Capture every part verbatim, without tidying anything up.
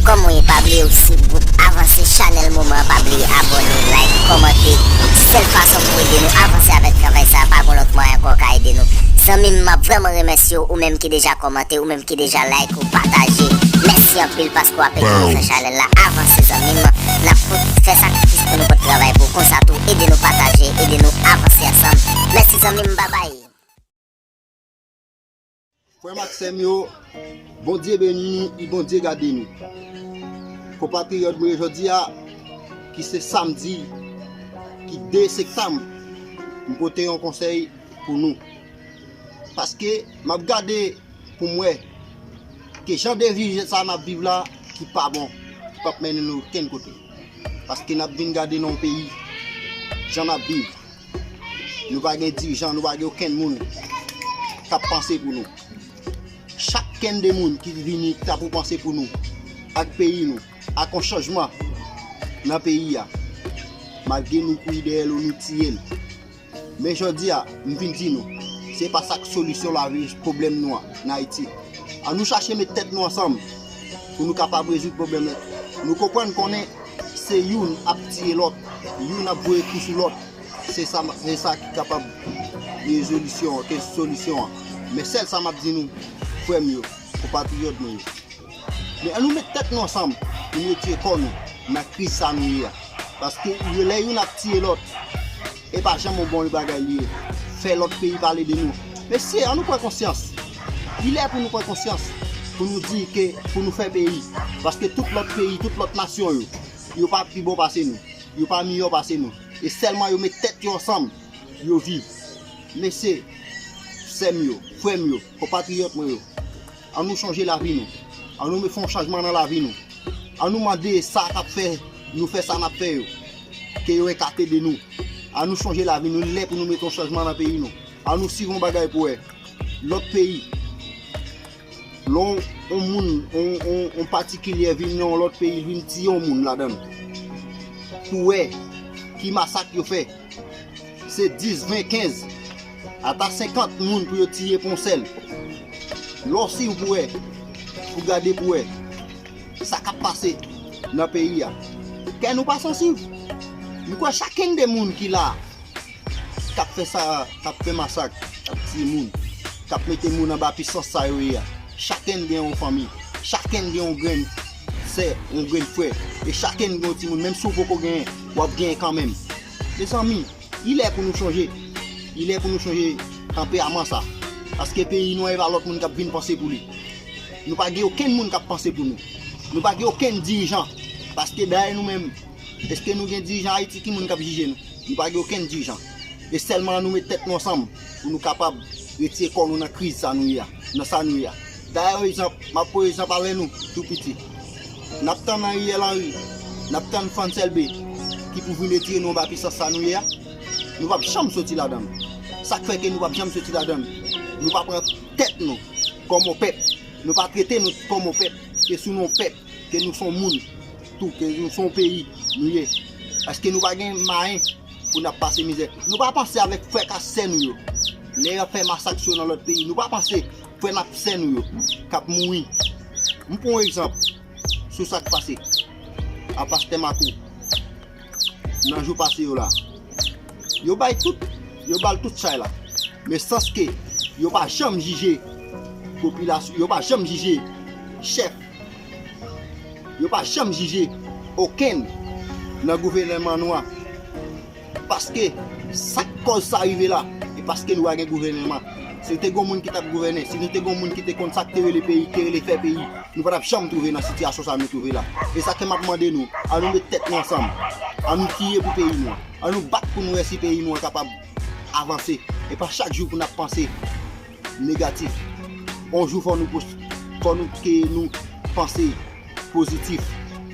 Kòman w ye? Pa bliye w swiv gwoup Avanse Chanèl Moman an, pa bliye abòne, like, kòmante. Sèl fason pou ede nou avanse avèk travay sa a, pa gon lòt mwayen ankò w ka ede nou. Zanmi m, m ap vrèman remèsye w, ou menm ki deja kòmante, ou menm ki deja like, ou pataje. Mèsi anpil paske w ap ede nou fè chanèl la avanse, zanmi m. N ap pot fè sakrifis pou nou pot travay pou w. Konsa tou, ede nou pataje, ede nou avanse ansanm. Mèsi, zanmi m, babay. Frè m ak sè m yo, Bondye beni nou e Bondye gade nou. Konpatriyòt mwen, jodi a, ki se samdi, ki de septanm, m pote yon konsèy pou nou. Paske m ap gade pou m wè ke jan de vi sa n ap viv la ki pa bon, ki p ap mennen nou okenn kote. Paske n ap vin gade nan yon peyi, jan n ap viv. Nou pa gen dirijan, nou pa gen okenn moun k ap panse pou nou. Chak kenn de moun ki vini, ki ta pou panse pou nou, ak peyi nou, ak yon chanjman nan peyi a. Malgre nou kouri dèyè l ou nou tiye l. Men jodi a, m vin di nou, se pa sa k solisyon lavi pwoblèm nou an, nan Ayiti. Ann nou chache met tèt nou ansanm pou nou kapab rezoud pwoblèm nan. Nou konprann konnen se youn ap tiye lòt, youn ap voye kou sou lòt. Se sa, se sa ki kapab rezolisyon an, ke solisyon an. Men sèl sa m ap di nou, frè m yo, konpatriyòt mwen yo. Men ann nou met tèt nou ansanm pou nou retire kò nou nan kriz sa nou ye a. Paske lè youn ap tiye lòt, e pa janm yon bon bagay li ye. Fè lòt peyi pale de nou. Mesye, ann nou pran konsyans. Li lè pou nou pran konsyans, pou nou di ke, pou nou fè peyi. Paske tout lòt peyi, tout lòt nasyon yo, yo pa pi bon pase nou. Yo pa miyò pase nou. E sèlman yo met tèt yo ansanm, yo viv. Mesye, sè m yo, frè m yo, konpatriyòt mwen yo, ann nou chonje lavi nou. Ann nou fè yon chanjman nan lavi nou. Ann nou mande sa k ap fè nou fè sa n ap fè yo, ke yo ekate de nou. Ann nou chonje lavi nou, li lè pou nou mete yon chanjman nan peyi nou. Ann nou swiv yon bagay pou wè. Lòt peyi, lè yon, yon moun, yon, yon, yon patikilye vin nan yon lòt peyi, l vin tiye yon moun ladan l. Pou wè ki masak yo fè. Se dis, ven, kenz, ata senkant moun pou yo tiye pou yon sèl. Lè w swiv pou wè, pou gade pou wè sa k ap pase nan peyi a. Kè nou pa sansib. M kwè chakenn de moun ki la, k ap fè sa, k ap fè masak, k ap tiye moun, k ap mete moun anba pisans sa yo ye a. Chakenn gen yon fanmi, chakenn gen yon grenn sè, yon grenn frè, e chakenn gen yon timoun, menm si w poko genyen, w ap genyen kanmenm. Mezanmi, li lè pou nou chonje. Li lè pou nou chonje tanperaman sa. Paske peyi nou an, e pa lòt moun k ap vin panse pou li. Nou pa gen okenn moun k ap panse pou nou. Nou pa gen okenn dirijan. Paske dayè nou menm, èske nou gen dirijan Ayiti? Ki moun k ap jije nou? Nou pa gen okenn dirijan. E sèlman ann nou met tèt nou ansanm pou nou kapab retire kò nou nan kriz sa nou ye a, nan sa nou ye a. Dayè, egzanp, m ap pran egzanp avè nou, tou piti. N ap tann Ariel Henry, n ap tann Frantz Elbé, ki pou vin retire nou anba pisans sa nou ye a. Nou p ap janm soti ladan l. Sa k fè ke nou p ap janm soti ladan l, nou pa pran tèt nou kòm yon pèp. Nou pa trete nou kòm yon pèp, ke sou non pèp, ke nou se yon moun tou, ke nou se yon peyi nou ye. Èske nou pa gen mwayen pou n ap pase mizè? Nou pa panse avèk frè k ak sè nou yo. Lè y ap fè masak sou yo nan lòt peyi, nou pa panse frè n ak sè nou yo k ap mouri. M pran yon egzanp sou sa k pase a pastè Makou nan jou pase yo la. Yo bay tout, yo ba l tout chay la. Men sanske yo pa janm jije popilasyon, yo pa janm jije chèf. Yo pa janm jije okenn nan gouvènman nou an. Paske sa k kòz sa rive la, e paske nou pa gen gouvènman. Si te gen yon moun ki t ap gouvène, si nou te gen yon moun ki te konn sa k te rele peyi, ki te rele fè peyi, nou pa t ap janm twouve nan sitiyasyon sa nou twouve la. E sa ke m ap mande nou, ann nou met tèt nou ansanm, ann nou kriye pou peyi nou an, ann nou bat pou nou wè si peyi nou an kapab avanse. E pa chak jou pou n ap panse negatif. Yon jou fò nou pos-, fò nou ke nou panse pozitif,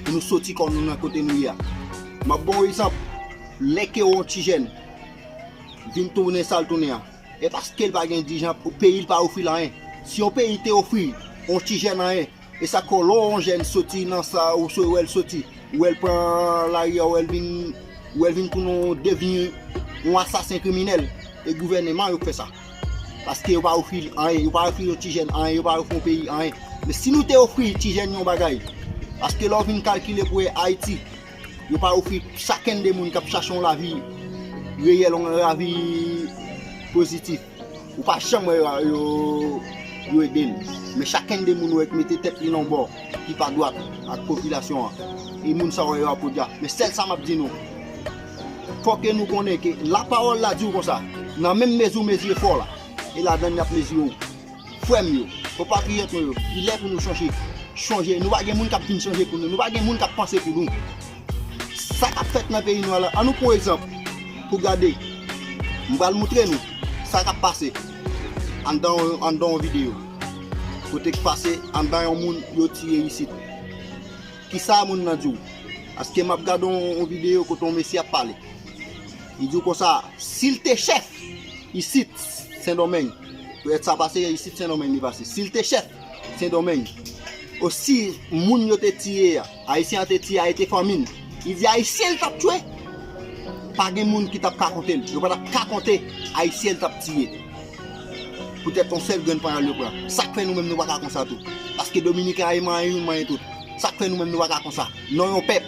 pou nou soti kò nou nan kote nou ye a. M ap ba w egzanp, lè ke yon ti jèn vin tounen sa l tounen an, e paske l pa gen dirijan, peyi l pa ofri l anyen. Si yon peyi te ofri yon ti jèn anyen, e sa k fè w lè yon jèn soti nan sa, ou sou wè l soti, ou wè l pran lari a, ou wè l vin, ou wè l vin tounen yon, devni yon asasen kriminèl, e gouvènman yo k fè sa. Paske yo pa ofri anyen, yo pa ofri yon ti jèn anyen, yo pa ofri yon peyi anyen. Men si nou te ofri ti jèn yon bagay, Paske lè w vin kalkile pou wè Ayiti, yo pa ofri chakenn de moun k ap chache yon lavi reyèl, yon lavi pozitif. Ou pa janm wè yo, yo, yo ede l. Men chakenn de moun wè k mete tèt li nan yon bò ki pa dwat ak popilasyon an. E moun sa w wè yo ap poudya. Men sèl sa m ap di nou, fò ke nou konnen ke lapawòl la di w konsa, nan menm mezi w mezire fò w la, e ladan l y ap mezire w. Frè m yo, konpatriyòt mwen yo, li lè pou nou chanje. Chanje. Nou pa gen moun k ap vin chanje pou nou. Nou pa gen moun k ap panse pou nou. Sa k ap fèt nan peyi nou a la, ann nou pran egzanp pou gade. M pral moutre nou sa k ap pase anndan, anndan yon videyo. Kote k pase anndan yon moun yo tiye isit. Kisa moun nan di w? Paske m ap gade yon, yon videyo kote yon mesye ap pale. Li di w konsa, si l te chèf isit Sendomeng, poutèt sa pase isit Sendomeng li pase. Si l te chèf Sendomeng, osi moun yo te tiye a, Ayisyen an te tiye a, e te fanmi n, li di Ayisyen l t ap tchwe. Pa gen moun ki t ap ka konte l. Yo pa t ap ka konte Ayisyen l t ap tiye. Poutèt yon sèl grenn panyòl yo pran. Sa k fè nou menm nou pa ka konsa tou. Paske Dominiken a ye manyen youn, manyen tout. Sa k fè nou menm nou pa ka konsa. Non yon pèp,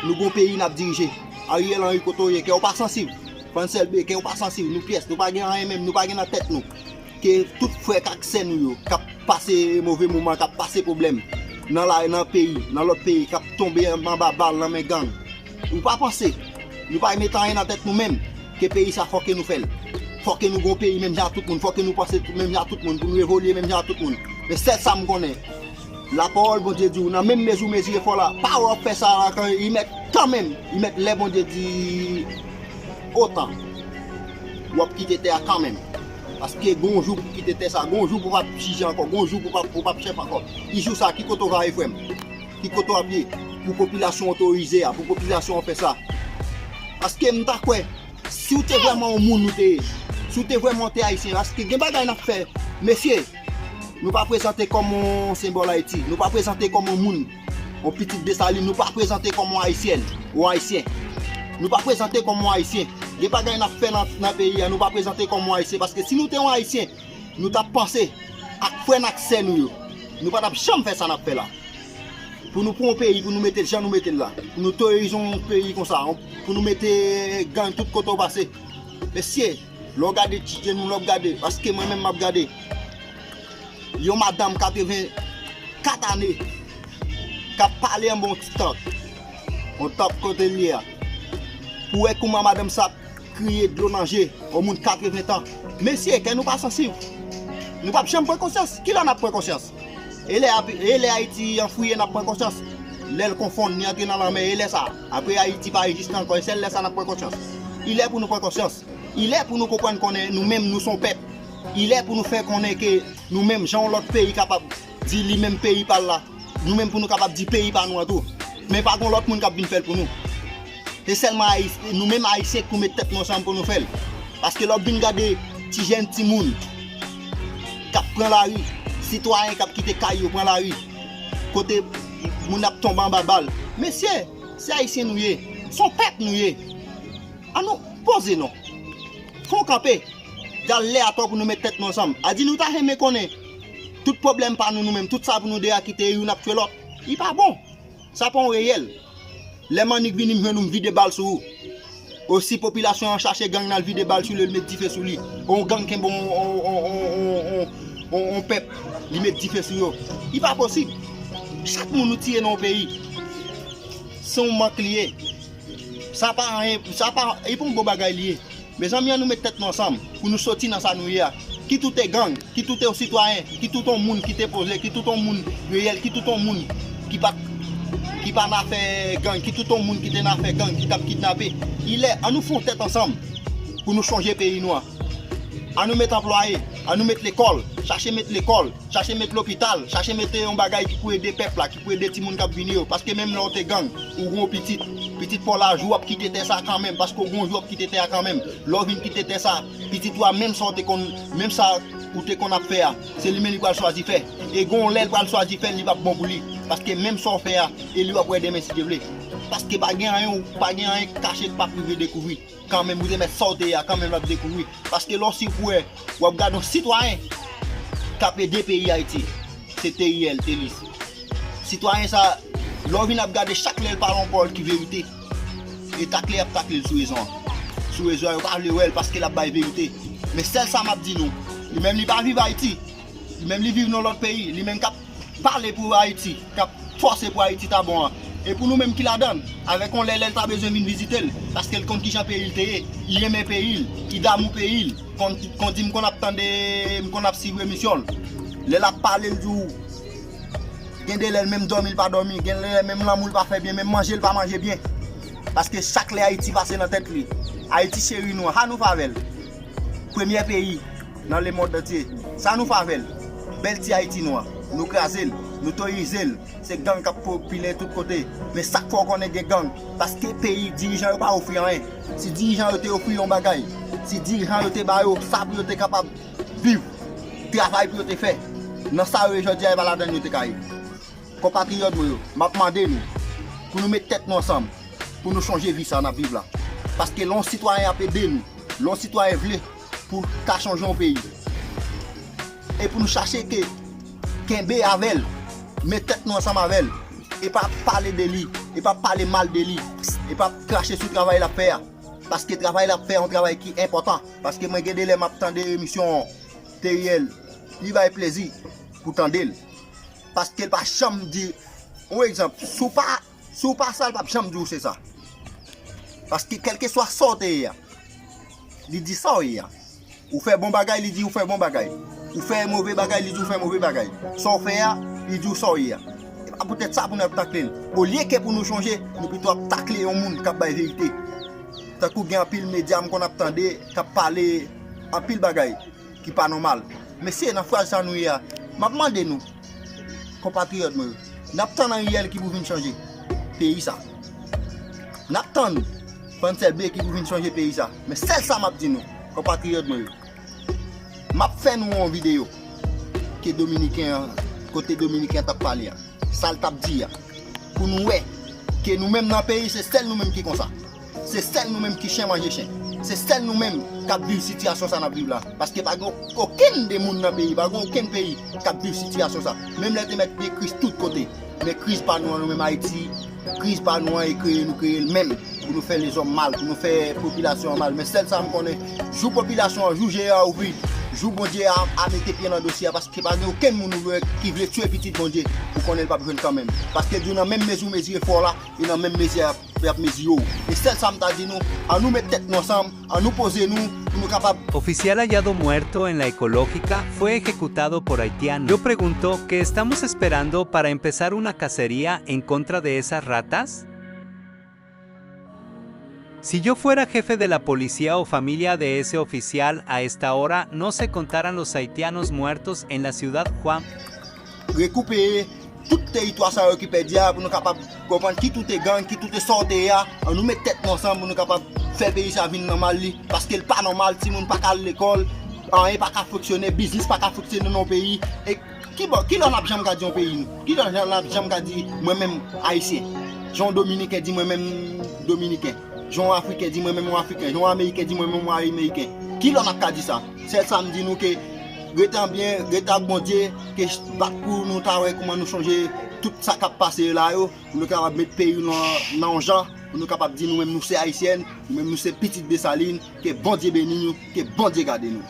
nou gon peyi n ap dirije. Ariel Henry, kote w ye, kè w pa sansib. Fransèl Beke, kè w pa sansib. Nou pyès, nou pa gen anyen menm, nou pa gen nan tèt nou. Ke tout frè k ak sè nou yo, k ap pase move moman, k ap pase pwoblèm nan la, nan peyi, nan lòt peyi, k ap tonbe anba bal nan men gang. Ou pa panse, nou pa mete anyen nan tèt nou menm, ke peyi sa fò ke nou fè l. Fò ke nou gon peyi menm jan ak tout moun, fò ke nou panse menm jan ak tout moun, pou nou evolye menm jan ak tout moun. Men sèl sa m konnen, lapawòl Bondye di w, nan menm mezi w mezire fò w la, pa wè w ap fè sa la, kan, li mèt kanmenm, li mèt lè Bondye di otan, w ap kite tè a kanmenm. Paske gon jou pou kite tè sa, gon jou pou p ap jije ankò, gon jou pou p ap, pou p ap chèf ankò. Ki jou sa, ki kote w va ye, frè m? Ki kote w ap ye? Pou popilasyon otorize a, pou popilasyon an fè sa. Paske m ta kwè, si w te vrèman yon moun ou te ye, si w te vrèman te Ayisyen, paske gen bagay n ap fè, mesye, nou pa prezante kòm yon senbòl Ayiti, nou pa prezante kòm yon moun, yon pitit Desalin, nou pa prezante kòm yon Ayisyèn, yon Ayisyen. Nou pa prezante kòm yon Ayisyen. Gen bagay n ap fè nan, nan peyi a, nou pa prezante kòm yon Ayisyen, paske si nou te yon Ayisyen, nou t ap panse ak frè n ak sè nou yo. Nou pa t ap janm fè sa n ap fè la. Pou nou pran yon peyi, pou nou mete l jan nou mete l la. Pou nou terorize yon peyi konsa, pou nou mete gang tout kote w pase. Mesye, lè w gade ti je nou, lè w gade, paske mwen menm m ap gade. Yon madanm katrevenkat ane k ap pale anba yon ti tanp. Yon tanp kote l ye a. Pou wè kouman madanm sa ap kriye dlo nan je, yon moun katreven tan. Mesye, kè nou pa sansib. Nou p ap janm pran konsyans. Kilè n ap pran konsyans? E lè, e lè Ayiti anfouye, n ap pran konsyans. Lè l konfonn, li antre nan lanmè, e lè sa? Apre Ayiti pa egziste ankò, e sèl lè sa n ap pran konsyans. Li lè pou nou pran konsyans. Li lè pou nou konprann konnen nou menm, nou se yon pèp. Li lè pou nou fè konnen ke nou menm, jan yon lòt peyi kapab di li menm peyi pa l la, nou menm pou nou kapab di peyi pa nou an tou. Men pa gon lòt moun k ap vin fè l pou nou. Se sèlman Ayis-, nou menm Ayisyen k pou met tèt nou ansanm pou nou fè l. Paske lè w vin gade ti jèn timoun k ap pran lari, sitwayen k ap kite kay yo pran lari, kote moun ap tonbe anba bal. Mesye, se Ayisyen nou ye. Se yon pèp nou ye. An nou poze non. Fè yon kanpe. Jal lè a twò pou nou met tèt nou ansanm. A di nou ta renmen konnen tout pwoblèm pa nou nou menm, tout sa pou nou de a kite youn ap tchwe lòt. Li pa bon. Sa pa yon reyèl. Lè m annik vini m jwenn ou m vide bal sou ou. Osi popilasyon an chache gang nan l vide bal sou li, l met dife sou li. Yon gang kenbe yon, yon, yon pèp, li met dife sou yo. Li pa posib. Chak moun nou tiye nan yon peyi, se yon mank li ye. Sa pa anyen, sa pa, li pa yon bon bagay li ye. Mezanmi, an nou met tèt nou ansanm pou nou soti nan sa nou ye a. Kit ou te gang, kit ou te yon sitwayen, kit ou te yon moun ki te poze, kit ou te yon moun reyèl, kit ou te yon moun ki pa t, ki pa nan afè gang, kit ou te yon moun ki te nan afè gang, ki t ap kidnape. Li lè, an nou fè yon tèt ansanm pou nou chanje peyi nou an. An nou met anplwaye, an nou met lekòl, chache met lekòl, chache met lopital, chache mete yon bagay ki pou ede pèp la, ki pou ede timoun k ap vini yo. Paske menm lè w te gang, ou gon pitit, pitit pa w la, jou w ap kite tè sa kanmenm, paske w gon jou w ap kite tè a kanmenm. Lè w vin kite tè sa, pitit ou a, menm sa w te konn, menm sa ou te konn ap fè a, se li menm li pral chwazi fè. E gon lè l pral chwazi fè l, li p ap bon pou li. Paske menm sa w fè a, e li w ap wè demen si Dye vle. Paske pa gen anyen, pa gen anyen k kache k p ap rive dekouvri. Kanmenm, ou te mèt sa w te ye a, kanmenm l ap dekouvri. Paske lè w si pou wè, w ap gade yon sitwayen k ap ede peyi Ayiti. Se Teriel Telis. Sitwayen sa, Lè w vin ap gade, chak lè l pale yon pawòl ki verite, e takle y ap takle l sou rezo an. Sou rezo a, yo pa vle wè l paske l ap bay verite. Men sèl sa m ap di nou, li menm li pa viv Ayiti, li menm li viv nan lòt peyi, li menm k ap pale pou Ayiti, k ap fòse pou Ayiti ta bon an. E pou nou menm ki ladan l, avèk yon lè, lè l ta bezwen vin vizite l, paske l konn kijan peyi l te ye, li renmen peyi l, li damou peyi l, kon, kon di m konn ap tande, m konn ap swiv emisyon l. Lè l ap pale, l di w, gen de lè l menm dòmi l pa dòmi, gen de lè menm lanmou l pa fè byen, menm manje l pa manje byen. Paske chak lè Ayiti pase nan tèt li, Ayiti cheri nou an, sa nou fè avè l? Premyè peyi nan lemonn antye. Sa nou fè avè l? Bèl ti Ayiti nou an. Nou kraze l, nou toyize l. Se gang k ap popile tout kote. Men sa k fè w konnen gen gang, paske peyi dirijan yo pa ofri anyen. Si dirijan yo te ofri yon bagay, si dirijan yo te ba yo sa pou yo te kapab viv, travay pou yo te fè, nan sa yo ye jodi a, e pa ladan l yo te ka ye. Konpatriyòt mwen yo, m ap mande nou pou nou met tèt nou ansanm, pou nou chanje vi sa n ap viv la. Paske lè yon sitwayen ap ede nou, lè yon sitwayen vle pou l ka chanje yon peyi, e pou nou chache ke kenbe avè l, met tèt nou ansanm avè l, e pa pale de li, e pa pale mal de li, e pa krache sou travay l ap fè a. Paske travay l ap fè a yon travay ki enpòtan. Paske mwen gen de lè m ap tande emisyon Teriel, li bay plezi pou tande l. Paske l pa janm di, yon egzanp, si w pa, si w pa sa, l p ap janm di w se sa. Paske kèlkeswa sa w te ye a, li di sa w ye a. Ou fè bon bagay, li di ou fè bon bagay. Ou fè move bagay, li di ou fè move bagay. Sa w fè a, li di w sa w ye a. E pa poutèt sa pou n ap takle l. Olye ke pou nou chanje, nou pito ap takle yon moun k ap bay verite. Tankou gen anpil medya m konn ap tande k ap pale anpil bagay ki pa nòmal. Mesye, nan fraz sa nou ye a, m ap mande nou, konpatriyòt mwen yo, n ap tann Ariel ki pou vin chanje peyi sa. N ap tann Fann Sèbe ki pou vin chanje peyi sa. Men sèl sa m ap di nou, konpatriyòt mwen yo, m ap fè nou yon videyo ke Dominiken an, kote Dominiken an t ap pale a, sa l t ap di a, pou nou wè ke nou menm nan peyi, se sèl nou menm ki konsa. Se sèl nou menm ki chen manje chen. Se sèl nou menm k ap viv sitiyasyon sa n ap viv la. Paske pa gen okenn de moun nan peyi, pa gen okenn peyi k ap viv sitiyasyon sa. Menm lè te mèt gen kriz tout kote. Men kriz pa nou an, nou menm Ayiti, kriz pa nou an, e kreye nou kreye l menm. Pou nou fè lezòm mal, pou nou fè popilasyon an mal. Men sèl sa m konnen, jou popilasyon an, jou je a ouvri, jou Bondye a, a mete pye nan dosye a, paske pa gen okenn moun ou vle, ki vle tiye pitit Bondye, ou konnen l p ap jwenn kanmenm. Paske l di w nan menm mezi w mezire fò w la, e nan menm mezi a, y ap mezire w. E sèl sa m ta di nou, annou met tèt nou ansanm, annou poze nou, pou nou kapab. Oficial hallado muerto en la Ecológica fue ejecutado por haitiano. Yo pregunto, ¿qué estamos esperando para empezar una cacería en contra de esas ratas? Si yo fuera jefe de la policía o familia de ese oficial, a esta hora no se contaran los haitianos muertos en la ciudad Juan. Rekipere tout teritwa sa yo ki pèdi a, pou nou kapab konprann ki tout e gang, ki tout e sa w te ye a. Annou met tèt nou ansanm pou nou kapab fè peyi sa vin nòmal li, paske l pa nòmal, timoun pa ka al lekòl, anyen pa ka fonksyone, biznis pa ka fonksyone nan yon peyi. E ki bò, ki lè n ap janm ka di yon peyi nou? Ki lè n ap janm ka di mwen menm Ayisyen? Jan yon Dominiken di mwen menm Dominiken. Jan yon Afriken di mwen menm yon Afriken. Jan yon Ameriken di mwen menm yon Ameriken. Ki lè n ap ka di sa? Sèl sa m di nou ke rete an byen, rete ak Bondye, ke bat pou nou ta wè kòman nou chanje tout sa k ap pase la yo, pou nou kapab met peyi nou nan, nan yon jan, pou nou kapab di nou menm nou se Ayisyen, nou menm nou se pitit Desalin, ke Bondye beni nou, ke Bondye gade nou.